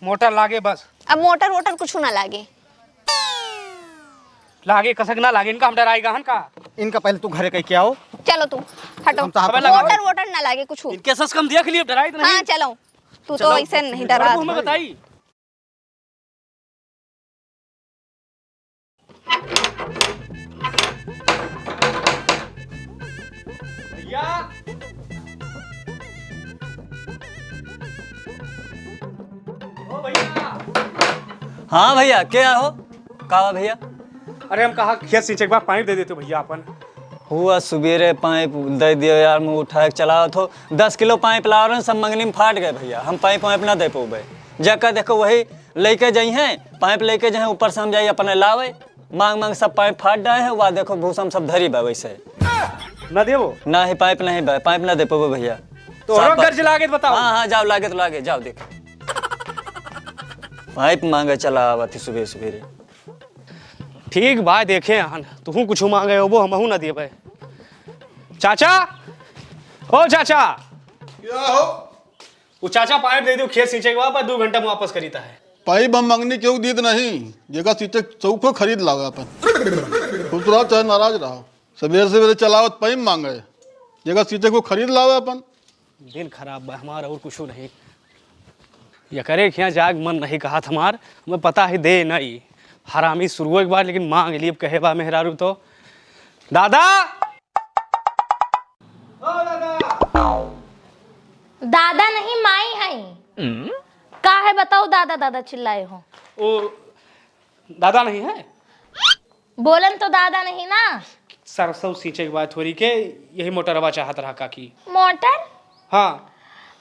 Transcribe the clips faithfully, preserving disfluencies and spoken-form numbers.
मोटर लागे बस। अब मोटर वोटर कुछ ना लागे। लागे कसक ना लागे, इनका हम डराई गहन का? इनका पहले तू घरे कह के आओ। चलो तू, हटो। हम तो आप मोटर वोटर ना लागे कुछ। इनके सस कम देख लिए, डराई तो नहीं। हाँ, चलो। तू तो चलो। ऐसे नहीं डरा। हमें बताई। भैया। ओ भैया। हाँ भैया, क्या हो? का बा भैया? अरे हम कहा खेत सींचे के बाद पाइप दे देते भैया अपन। हुआ सुबेरे पाइप दे दियो यार, मैं उठा के चलावत हो। दस किलो पाइप लाव रहे, सब मंगनी में फाट गए भैया, हम पाइप वाइप ना दे पउबे। जका देखो वही लेके जाई हैं, पाइप लेके जाए, ऊपर से हम जाई अपने लावे, मांग मांग सब पाइप फाट डाए हैं, वा देखो भूसा में सब धरी बा वैसे। ना देबो? ना ही पाइप नहीं बा, पाइप ना दे पउबे भैया। तो सब और बा- गर्ज लागे तो बताओ। हाँ, हाँ, जाओ लागे तो लागे, जाओ देख। पाइप मांगे चला आवत ही सुबह सुबेरे। ठीक बा, देखे हन, तुहू कुछ मांगे होबो, हमहू ना देबे। चाचा, ओ चाचा। क्या हो? वो चाचा पाइप दे दो, खेत सींचे के बाद, पर दो घंटा में वापस करीता है। पाइप हम मंगनी केहू दीत नहीं, जेका सींचे चौको खरीद लावे अपन। खुश रहो चाहे नाराज रहो, सवेरे सवेरे चलावत पाइप मांगे, जेका सींचे को खरीद लावे अपन। दिन खराब बा हमार, और कुछो नहीं। यकरे खिया जाग मन नहीं कहत हमार, हमें पता ही दे नहीं। हरामी शुरू एक बार, लेकिन मांग ली, अब कहे बा मेहरारू तो। दादा! ओ दादा! दादा नहीं, माई है। का है बताओ, दादा दादा चिल्लाए हो? ओ, दादा नहीं है? बोलन तो दादा नहीं ना। सरसों सींचे के बाद थोड़ी के यही मोटरवा चाहत रहा काकी। मोटर? हाँ।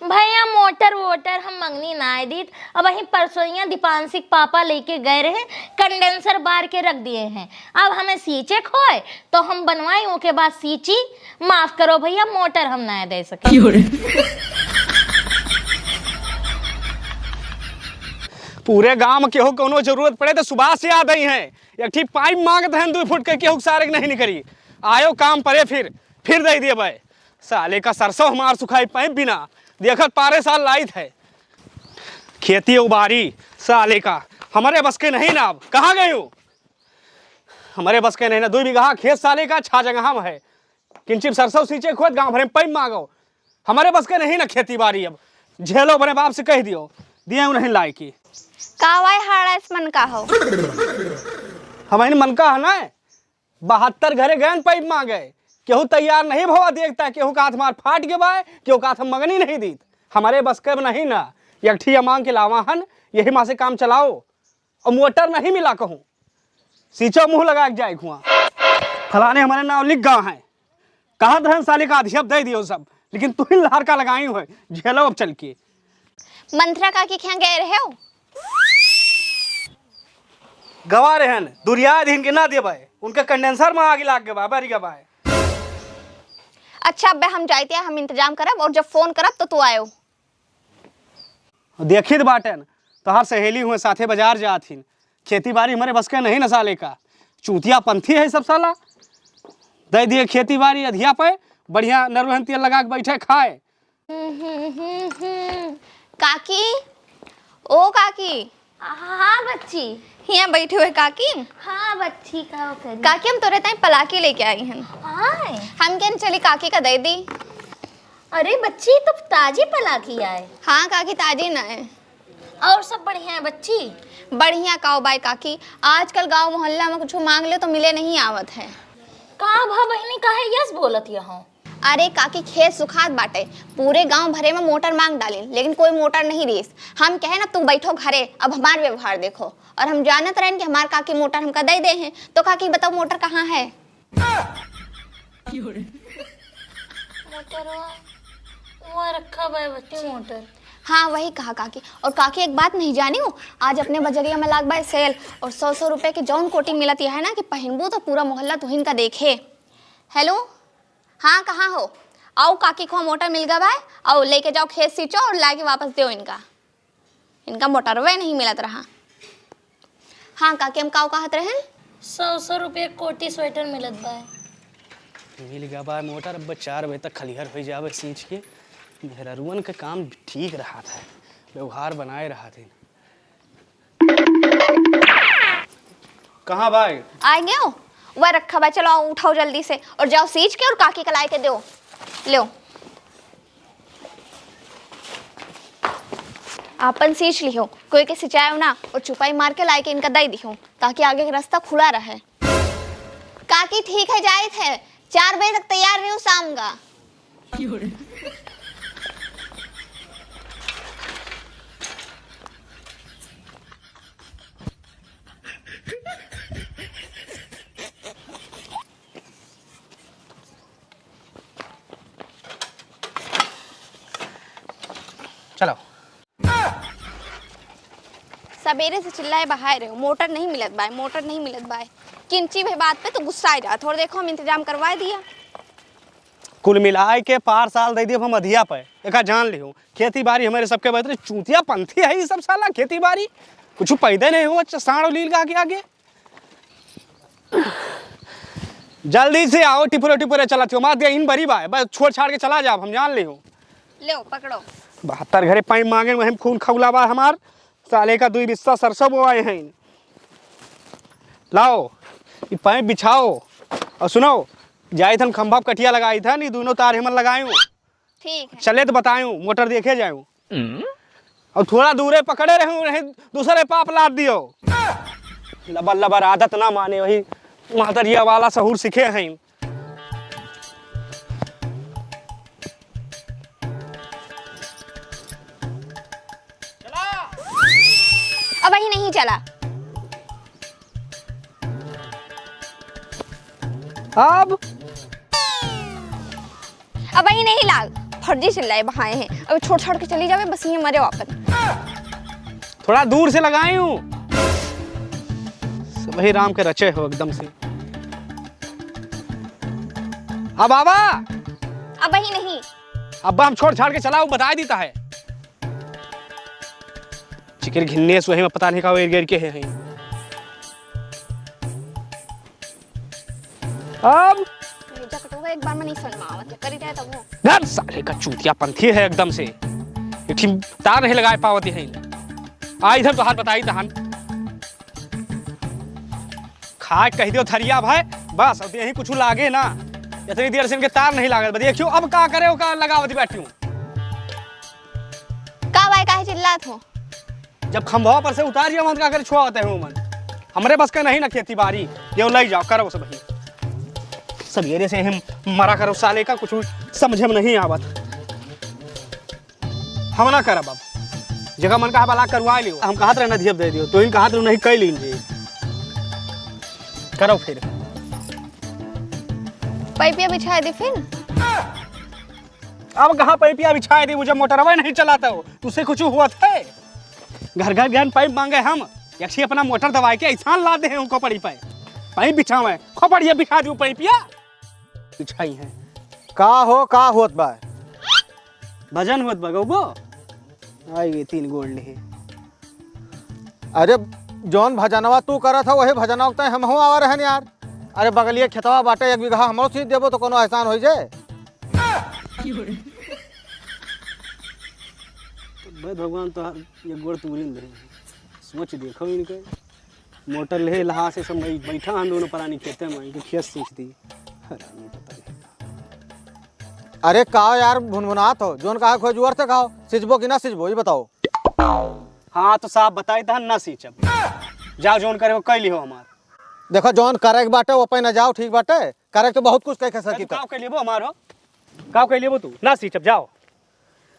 भैया, मोटर वोटर हम मंगनी ना आए दीत। अब वहीं परसोइया दीपांशिक पापा लेके गए रहे, कंडेंसर बार के रख दिए हैं। अब हमें सींचे खोए तो हम बनवाई, ओके बाद सींची। माफ करो भैया, मोटर हम ना दे सके। क्यों रे? पूरे गांव में केहू कौनो जरूरत पड़े तो सुभाष याद आई हैं। एक ठी पाइप मांगत हैं, दो फुट के, केहू सारे के नहीं निकरी। आयो काम परे फिर, फिर दे दिए भाई। साले का सरसों हमार सुखाई पाइप बिना, देखत पारे साल लाइत है। खेती उबारी साले का, हमारे बस के नहीं ना, अब कहाँ गए हो? हमारे बस के नहीं ना, दो बीघा खेत साले का छा जगह में है। किंचित सरसों सींचे खोत गांव भरे में पाइप मांगो। हमारे बस के नहीं ना खेती बाड़ी, अब झेलो, अपने बाप से कह दियो, दिए नहीं लाए की। का वाई हाड़ा इस मन का हो? हम इन मन का है ना, बहत्तर घरे गए न पाइप मांगे, केहू तैयार नहीं भवा देखता, केहू का हाथ मार फाट के बाय, केहू का हाथ हम मंगनी नहीं दीत। हमारे बस के नहीं ना, एक ठिया मांग के लावा हन, यही माँ से काम चलाओ। और मोटर नहीं मिला कहूँ, सींचो मुँह लगा के जाए हुआ। फलाने हमारे नाव लिख गा है, कहत रहन साले का अधियप दे दियो सब, लेकिन तू ही लहर का लगाई हुए, झेलो अब चल के। मंथरा काकी के यहाँ गए रहे हो? गवा रहन, दुरिया दिन के ना देबे, उनके कंडेंसर में आग लाग गवा, बरी गवा। अच्छा, अब्बे हम जाइते हैं, हम इंतजाम करब और जब फोन करब तो तू आयो। देखित बाटेन, तोहार सहेली हुए साथे बाजार जात हिन, खेती बाड़ी हमारे बस के नहीं न साले का, चूतिया पंथी है सब साला। दे दिए खेती बाड़ी अधिया पे, बढ़िया नरवहन तेल लगा के बैठे खाए। काकी, ओ काकी। हाँ बच्ची। हियाँ बैठे हुए काकी। हाँ बच्ची, का करी? काकी, हम तोरे ताई पलाकी लेके आई हन। हाँ। हम कहन चली काकी का दे दी। अरे बच्ची, तो ताजी पलाकी आए। हाँ काकी, ताजी ना है। और सब बढ़िया है बच्ची? बढ़िया काओ बाय काकी, आजकल गाँव मोहल्ला में कुछ मांग ले तो मिले नहीं आवत है। का भा बहिनी, काहे यस बोलत यहो? अरे काकी, खेत सुखात बाटे, पूरे गांव भरे में मोटर मांग डालिन, लेकिन कोई मोटर नहीं दिस। हम कहे ना, तू बैठो घरे, अब हमार व्यवहार देखो। और हम जानत रहन कि हमार काकी मोटर हमका दे दे हैं, तो काकी बताओ मोटर कहाँ है? मोटरवा वहाँ रखा बा बच्ची, मोटर। हाँ, वही कहा काकी। और काकी, एक बात नहीं जानी हो, आज अपने बजरिया में लाग बा सेल, और सौ सौ रुपए के जौन कोटी मिलत यह है ना कि पहिनबू तो पूरा मोहल्ला तुहिन का देखे। हेलो, हाँ, कहाँ हो? आओ काकी को मोटर मिल गवा है, आओ लेके जाओ खेत सींचो और लाके वापस दो इनका। इनका मोटरवे नहीं मिलत रहा। हाँ काकी, हम काऊ कहत रहन? सौ सौ रुपये कोटी स्वेटर मिलत बा। मिल गवा मोटर, अब चार बजे तक खलिहर हो जावे सींच के। मेहररुअन के काम ठीक रहत है, व्यवहार बनाए रहत है। कहाँ बाय? आए गयो? वह रखा बाय, चलो आओ, उठाओ जल्दी से और जाओ सींच के और काकी का लाए के दो। लो, आपन सींच लिहो, कोई के सिंचायो ना और चुपाई मार के लाए के इनका दे दिहो, ताकि आगे के रास्ता खुला रहे। काकी ठीक है, जाइत है, चार बजे तक तैयार रहो शाम का। चलो। सबेरे से चिल्लाए बहाए रहे हो, मोटर नहीं मिलत बाय, मोटर नहीं मिलत बाय। किंची भी बात पे तो गुस्सा आ जात हो। और देखो, हम इंतजाम करवा दिया। कुल मिलाए के पार साल दे दिए हम अधिया पे। एका जान लिहो, खेती बारी हमारे सबके बहतरे चूतिया पंथी है ये सब साला। खेती बारी कुछ पैदा नहीं हो, अच्छा, साँड़ लील का आगे आगे। जल्दी से आओ, टिपुरे टिपुरे चलत हो, मार दिया इन बरी बाय, बस छोड़ छाड़ के चला जाब, हम जान लिहो। लो, पकड़ो। बहत्तर घरे पाइप मांगे, वहीं खून खौला बा हमार, साले का दुई बिस्सा सरसों बोआए हैं। लाओ, ई पाइप बिछाओ, और सुनो, जाइत हन खंभा पे कटिया लगाइत हन, ई दोनों तार हमन लगायूं। ठीक है। चले तो बतायूं, मोटर देखे जायूं। और थोड़ा दूरे पकड़े रहूं, नहीं दूसरे पाप लाद दियो। लबर लबर आदत ना माने, वही महतरिया वाला सहूर सीखे हैं। अबहीं नहीं चला। अब? अबहीं नहीं लाग, फर्जी चिल्लाए बहाए हैं। अब छोड़ छाड़ के चली जावे, बस ये मरे वापस। थोड़ा दूर से लगाई हूँ। सब ही राम के रचे हो एकदम से। अब आवा। अबहीं नहीं। अब हम छोड़ छाड़ के चला, वो बता देता है। चिकर घिन्ने सुहे में पता नहीं का एर गिर के है, हैं। अब ये जकटोगा एक बार में नहीं समझ में आवत है, करी जाए तब वो। यार, साले का चूतिया पंथी है एकदम से। एक ठिन तार नहीं लगाए पावत है। आ, इधर तो हाथ बताई तहन। खाए कह दियो थरिया भाई, बस, अब यही कुछ लागे ना। इतनी देर से इनके तार नहीं लागत, बस देखियो, अब का करे, वो का लगावत बैठी हूँ। का भाई, काहे चिल्लात हो? जब खंभवा पर से उतार जाओ, मन का करे छुआवते हो मन। हमरे बस का नहीं ना खेती बारी, ये ले जाओ, करो सब ही। सब ये से हम मरा करो साले का, कुछ समझे में नहीं आवत। हम ना करब अब। जगह मन का भला करवा लियो। हम कहत रहे ना धियब दे दियो, तो इन कहत रहे नहीं कई लीन जी। करो फिर। पाइपिया बिछाए दी फिर। अब कहाँ पैपिया बिछाए दी, वो जब मोटरवा नहीं चलाता हो, तुझसे कुछ हुआ था? घर घर गहन पाइप मांगे हम, यक्षी अपना मोटर दबाए के ऐसान ला दे हैं उनको पड़ी पे। पाइप बिछावे, खोपड़िया बिछा दी पैपिया। बिछाई है। का हो, का होत बा? भजन होत बा, गौबो? आई गई तीन गोड़ नहीं। अरे, जौन भजनवा तू करत ह, वही भजनवा के तय हमहू आवा रहन यार। अरे, बगलिए खेतवा बाटे, एक बीघा हमरो सींच देबो तो कोनो एहसान होई जे। भाई भगवान तो ये गोड़ तूरिन दे। सोच देखो इनके, मोटर ले लहा से सब बै-, बैठा हम दोनों परानी खेते में, इनके खेत सींच दी। हरामी पता नहीं। अरे का यार भुनभुनात हो, जौन कहा खोज जोर से कहो, सिंचबो कि ना सिंचबो, ये बताओ। हाँ, तो साफ बताई तहन ना सींचब। जाओ, जौन करे हो, कैली हो हमार। देखो, जौन करे के बाटे, वो पे ना जाओ, ठीक बाटे। करे के तो बहुत कुछ कह, कह सकी अरे, तू था। काव कैली बो हमार हो? काव कैली बो तू? ना सींचब, जाओ।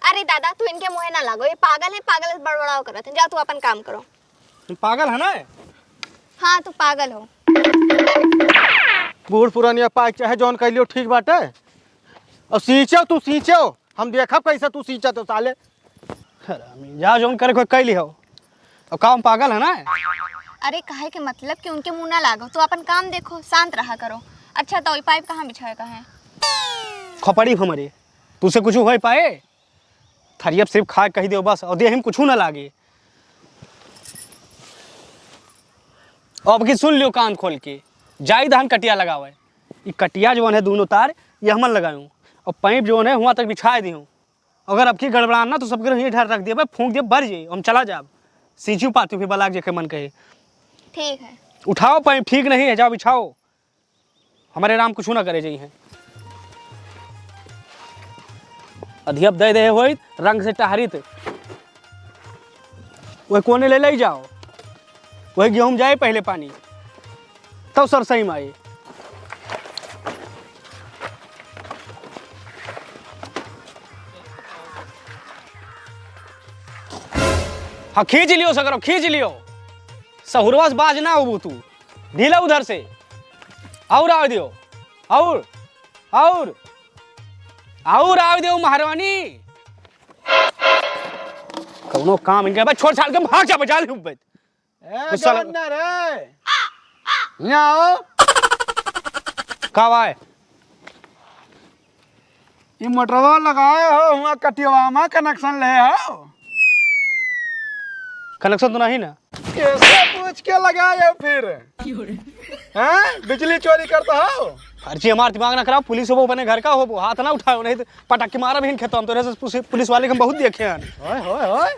अरे दादा, तू इनके मुँहे ना लागो, ये पागल है, पागल है, बड़बड़ाव करत है। जाओ, तू अपन काम करो। तुम पागल है ना? हाँ, तू पागल हो। बूढ़ पुरानिया पाइक चाहे जौन कैलियो ठीक बाटे। और सींचो तू, सींचो। हम देखब कैसे तू सींचत हो साले। हरामी, जा जौन करे कोई कैली हो। अब का हम पागल है ना? अरे कहे के मतलब कि उनके मुंह ना लागो, तू अपन काम देखो, शांत रहा करो। अच्छा तो ई पाइप कहाँ बिछाए का है? खोपड़ी हमरे, तुझसे कुछ हो पाए? थरियप सिर्फ खाए कही दे बस, और देह में कुछ ना लागे। अब की सुन लियो कान खोल के, जाई धान कटिया लगावे। ई कटिया जौन है दोनों तार, ये हमन लगायूं, और पाइप जौन है हुआं तक बिछाए दी हूँ। अगर अब की गड़बड़ान ना तो सबके यहीं ढार रख दिए, फूंक दिए, बर जाई, हम चला जाब। सींची पाती फिर बलाक जेके मन कहे। ठीक है। उठाओ पाइप, ठीक नहीं है, जाओ बिछाओ। हमरे राम कुछ ना करे जइहैं। अधियब दे दे होइत, रंग से टहरित। वह कोने ले ले जाओ, वह गेहूं जाए पहले पानी, तब सरसई में आई। हाँ, खींच लियो सकरो, खींच लियो। सहुरवा से बाज ना होबू तू। ढीला उधर से। और आवे दियो। और, और, और आवे दियो महारानी। कौनो काम इनके बस छोड़ छाड़ के भाग जा, बजा ले। ए, गुस्सा लग- गवर्नर है। यहाँ आओ। का बा? ये मोटरवा लगाए हो, हुआ कटियवा में कनेक्शन ले हो। कनेक्शन तो नहीं ना। कैसे पूछ के लगाए हो फिर? हैं? बिजली चोरी करता हो? फर्जी हमार दिमाग ना खराब, पुलिस होबो अपने घर का होबो, हाथ ना उठाओ, नहीं तो पटाखे मारब हिन खेतवा में, तोरे से पुलिस, पुलिस वाले के हम बहुत देखे हैं। होय, होय, होय।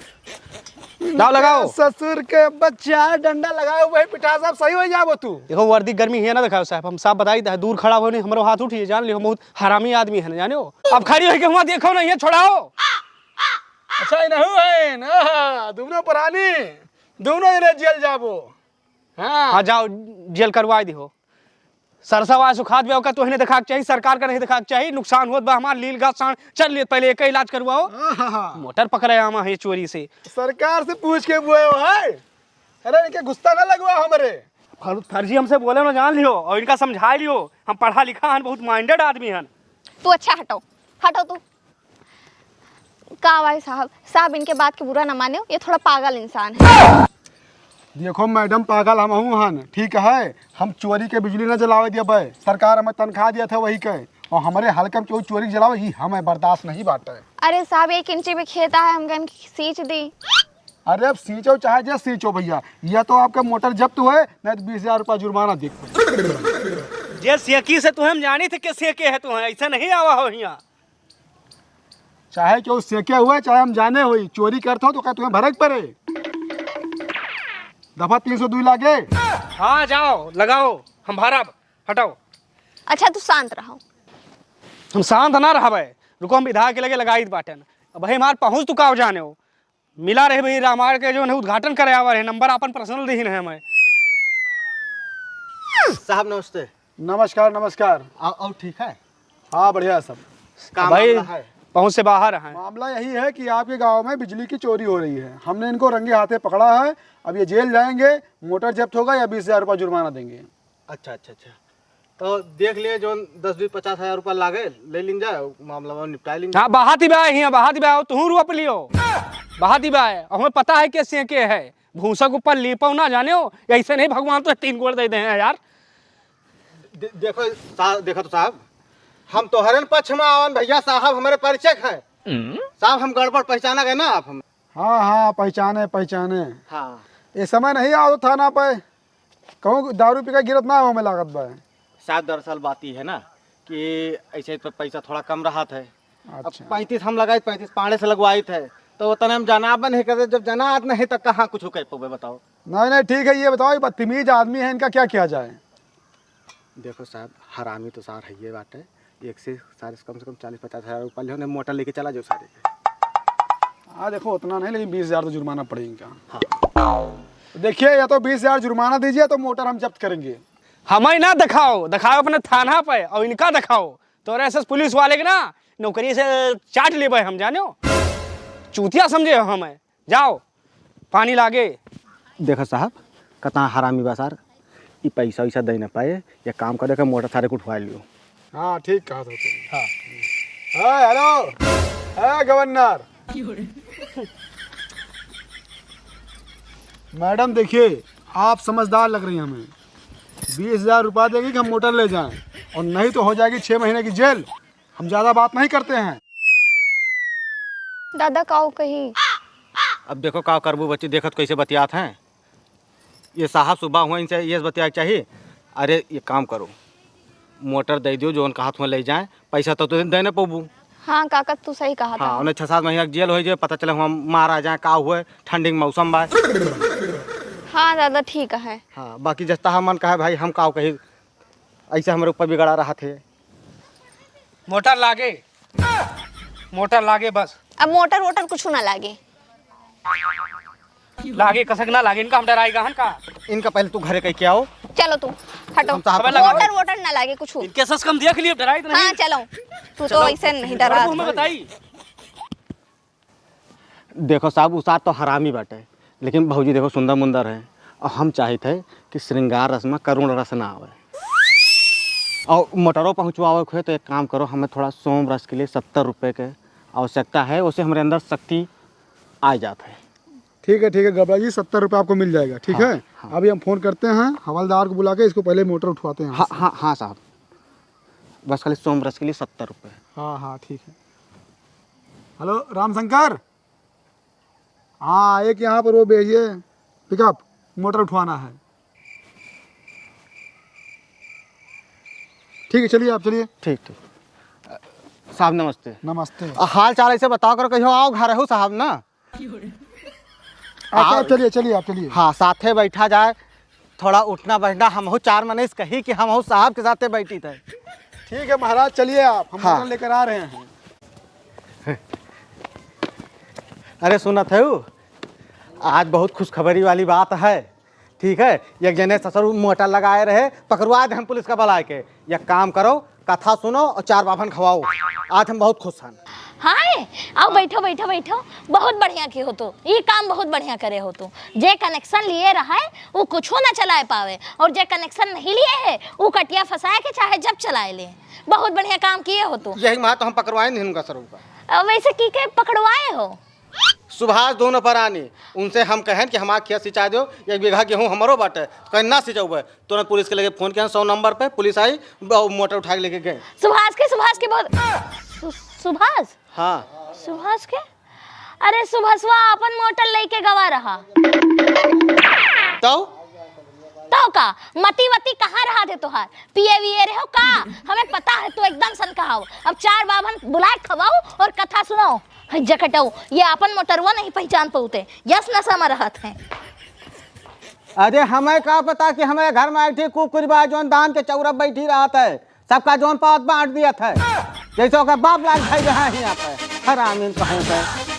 दाव लगाओ। ससुर के बच्चा, डंडा लगाओ, वही पिटा साहब, सही हो जाबो तू। देखो, वर्दी गर्मी है ना, दिखाओ साहब, हम साफ बताई दा, दूर खड़ा हो नहीं, हमरो हाथ उठिए, जान लियो, हम बहुत हरामी आदमी है ना, जाने हो। अब खड़ी होके हुआ देखो ना, ये छोड़ाओ। अच्छा, ये नहीं है ना, दोनों प्राणी, दोनों जने जेल जाबो। हाँ। हाँ, जाओ, जेल करवाई दिहो। सरसवा सुखात बे, ओका तोहने देखाक चाही, सरकार का नहीं देखाक चाही। नुकसान होत बा हमार, लील गाछ साँड़ चर लेत, पहले एके इलाज करवाओ। हाँ, हाँ, हाँ। मोटर पकड़े आमा है चोरी से। सरकार से पूछ के बोए हो है? अरे, इनके गुस्सा ना लगवा हमरे। फर-, फर्जी हमसे बोले ना, जान लियो, और इनका समझा लियो। हम पढ़ा लिखा हन, बहुत minded आदमी हन। तू अच्छा हटो, हटो तू। का भाई साहब, साहब इनके बात के बुरा ना माने, ये थोड़ा पागल इंसान है। देखो मैडम, पागल हमहू हन, ठीक है, हम चोरी के बिजली न जलावे देबे, सरकार हमें तनख्वाह दिया था वही के, और हमरे हल्का में केहू चोरी के जलावे, ई हमें बर्दाश्त नहीं बाटे। अरे साहब, एक इंची भी खेता है, हम गन सींच दी। अरे अब सींचो चाहे जे सींचो भैया, या तो आपका मोटर जब्त हुए, नहीं तो बीस हजार रुपया जुर्माना दे। जे सेकी से तुहे हम जानी थे के सेके है तुहे, ऐसा नहीं आवा हो हियाँ। चाहे केहू सेके हुए, चाहे हम जाने हुई, चोरी करत हो तो का तुम्हें भरे के पड़े? दफा तीन सौ दुई लागे। हाँ, जाओ, लगाओ, हम भरब, हटाओ। अच्छा, तू शांत रहो। हम शांत ना रहबे, रुको, हम विधायक के लगे लगाइत बाटेन। अब भाई हमार पहुँच तू का जाने हो, मिला रहे भाई रामायण के जो है उद्घाटन करे आवा रहे, नंबर आपन personal दीहिन है हमें। साहब नमस्ते। नमस्कार, नमस्कार। आ, और ठीक है? हाँ, बढ़िया है सब। का भाई, मामला है? पहुँच से बाहर हैं। मामला यही है कि आपके गांव में बिजली की चोरी हो रही है, हमने इनको रंगे हाथे पकड़ा है, अब ये जेल जाएंगे, मोटर जब्त होगा या बीस हजार रुपया जुर्माना देंगे। अच्छा, अच्छा, अच्छा। तो देख लिए, जो दस बीस पचास हजार रुपया लागे, ले लीन जाए, मामला में निपटाए लीन जाए। हाँ, बहाती बा हियाँ, बहाती बा, तू रोप लियो। बहाती बा, हमें पता है के सेके है, भूसा के ऊपर लीपो ना जाने हो, ऐसे नहीं भगवान तो तीन गोड़ दे दे हैं यार। दे-, देखो सा-, देखो तो साहब, हम तोहरन पक्ष में आवन भैया साहब, हमारे परिचय है। हम्म। साहब, हम गड़बड़ पहचाना गए ना आप हम। हाँ, हाँ, पहचाने, पहचाने। हाँ। ये समय नहीं आओ थाना पे, कहूँ दारू पी के गिरत ना हो, हमें लागत बा। साहब, दरअसल बात ई है ना कि ऐसे तो पैसा थोड़ा कम रहत है। अब अच्छा। पैंतीस हम लगाइत, पैंतीस पाड़े से लगवाइत है, तो उतने हम जनाब नहीं करते, जब जनात नहीं तो कहाँ कुछ कर पावे, बताओ। नहीं, नहीं, ठीक है, ये बताओ, ये बदतमीज आदमी है, इनका क्या किया जाए? देखो साहब, हरामी तो सार है ये बात है, एक से सारे से कम से कम चालीस पचास हजार रुपया ले, मोटर लेके चला जाओ सारे। हाँ, देखो, उतना नहीं, लेकिन बीस हजार तो जुर्माना पड़ेगा इनका। हाँ। देखिए, या तो बीस हजार जुर्माना दीजिए, तो मोटर हम जब्त करेंगे। हमें ना दिखाओ, दिखाओ अपने थाना पे और इनका दिखाओ। तोरे ऐसे पुलिस वाले के ना नौकरी से चाट लेबे हम, जाने हो? चूतिया समझे हो हमें। जाओ, पानी लागे। देखो साहब, कतना हरामी बा सार, ई पैसा वैसा दे ना पाए, ये काम करे के मोटर सारे को उठवा लियो। हाँ, ठीक कहा था तुम। हाँ। हाँ, हेलो, है गवर्नर। मैडम, देखिए, आप समझदार लग रही हैं हमें। बीस हजार रुपया देंगे कि हम मोटर ले जाएं, और नहीं तो हो जाएगी छः महीने की जेल। हम ज्यादा बात नहीं करते हैं। दादा, काऊ कही? अब देखो, का करबू बच्ची, देखत कैसे बतियात हैं। ये साहब सुबह हुआ, इनसे ये बतिया के चाहिए। अरे, ये काम करो, मोटर दे दियो, जो उनका हाथ में ले जाए, पैसा तो तुम दे ना पबू। हाँ काका, तू सही कहा हाँ, था। उन्हें छः सात महीना के जेल हो जाए, पता चले हुआ मारा जाए, का हुए, ठंडी के मौसम बा। हाँ दादा, ठीक है। हाँ, बाकी जस्ता हमन कहे भाई, हम काव कही, ऐसे हमरे ऊपर बिगड़ा रहत है। मोटर लागे, मोटर लागे बस। अब मोटर वोटर कुछ ना लागे। लागे कसक ना लागे, इनका हम डराई गहन का। इनका पहले तू घरे कह के आओ। चलो तू, हटो। हम साहब अबे लगा मोटर वोटर ना लागे कुछ। इनके सस कम देख लिए, डराई तो नहीं। हाँ, चलो। तू तो चलो। ऐसे नहीं डरा। बाबू हमें बताई। देखो साहब, उसार तो हरामी बाटे, लेकिन भौजी देखो सुंदर मुंदर है, और हम चाहित है कि श्रृंगार रस में करुण रस ना आवे। और मोटरो पहुँचवावे के है तो एक काम करो, हमें थोड़ा सोम रस के लिए सत्तर रुपये के आवश्यकता है, उससे हमारे अंदर शक्ति आ जात है। ठीक है, ठीक है गबरा जी, सत्तर रुपये आपको मिल जाएगा, ठीक हाँ, है? हाँ। अभी हम फोन करते हैं हवलदार को बुला के, इसको पहले मोटर उठवाते हैं हाँ, हाँ, हाँ साहब, बस खाली सोम रस के लिए सत्तर रुपये। हाँ, हाँ, ठीक है। हेलो रामशंकर, हाँ, एक यहाँ पर वो भेजिए पिकअप, मोटर उठवाना है। ठीक है, चलिए आप, चलिए। ठीक, ठीक। अ, साहब नमस्ते। नमस्ते। अ, हाल चाल ऐसे बताओ करो, कहियो आओ घर हो साहब ना। अच्छा, आओ। चलिए, चलिए आप, चलिए। हाँ, साथे बैठा जाए, थोड़ा उठना बैठना, हमहू चार मनीष कही कि हमहू साहब के साथे बैठी थे। ठीक है महाराज, चलिए आप, हम हाँ। मोटर लेकर आ रहे हैं। अरे सुनत है, आज बहुत खुशखबरी वाली बात है, ठीक है? एक जने ससुर मोटर लगाए रहे, पकड़वा दे हम पुलिस का बुलाए के। एक काम करो, कथा सुनो और चार बाभन खवाओ। आज हम बहुत खुश हन। हाय, आओ बैठो, बैठो, बैठो। बहुत बढ़िया की हो तू, ई काम बहुत बढ़िया करे हो तू। जे कनेक्शन लिए रहा है, वो कुछो ना चलाए पावे, और जे कनेक्शन नहीं लिए है, वो कटिया फंसाए के चाहे जब चलाए ले। बहुत बढ़िया काम किए हो तू। यही माँ तो हम पकड़वाए नहीं उनका ससुर का। अ, वैसे की के पकड़वाए हो? सुभाष दोनों परानी, उनसे हम कहन कि हमार खेत सिंचा दो, एक बीघा गेहूँ हमरो बाटे, कहीं ना सिंचौबे। तुरंत पुलिस के लगे फोन किया, सौ नंबर पे पुलिस आई, ब-, मोटर उठा के लेके गए। सुभाष के, सुभाष के बहुत, सु-, सुभाष? हाँ। सुभाष के? अरे सुभाषवा अपन मोटर लेके गवा रहा। तो? तो का? मती वती कहाँ रहा थे तोहार? पिए विए रहे हो का? हमें पता है तू एकदम सनका हो। अब चार बाभन बुलाए खवाओ और कथा सुनाओ। है जकटऊ, ये आपन मोटरवा नहीं पहचान पउते, यस नशा में रहत हैं। अरे हमें का पता कि हमारे घर में ऐठी कुकुर बा जौन दान के चौरा बैठी रहत है, सबका जौन पावत बांट दियत है, जैसे ओकर बाप लाग भाई रहा है यहाँ पे, हरामीन कहूँ पे।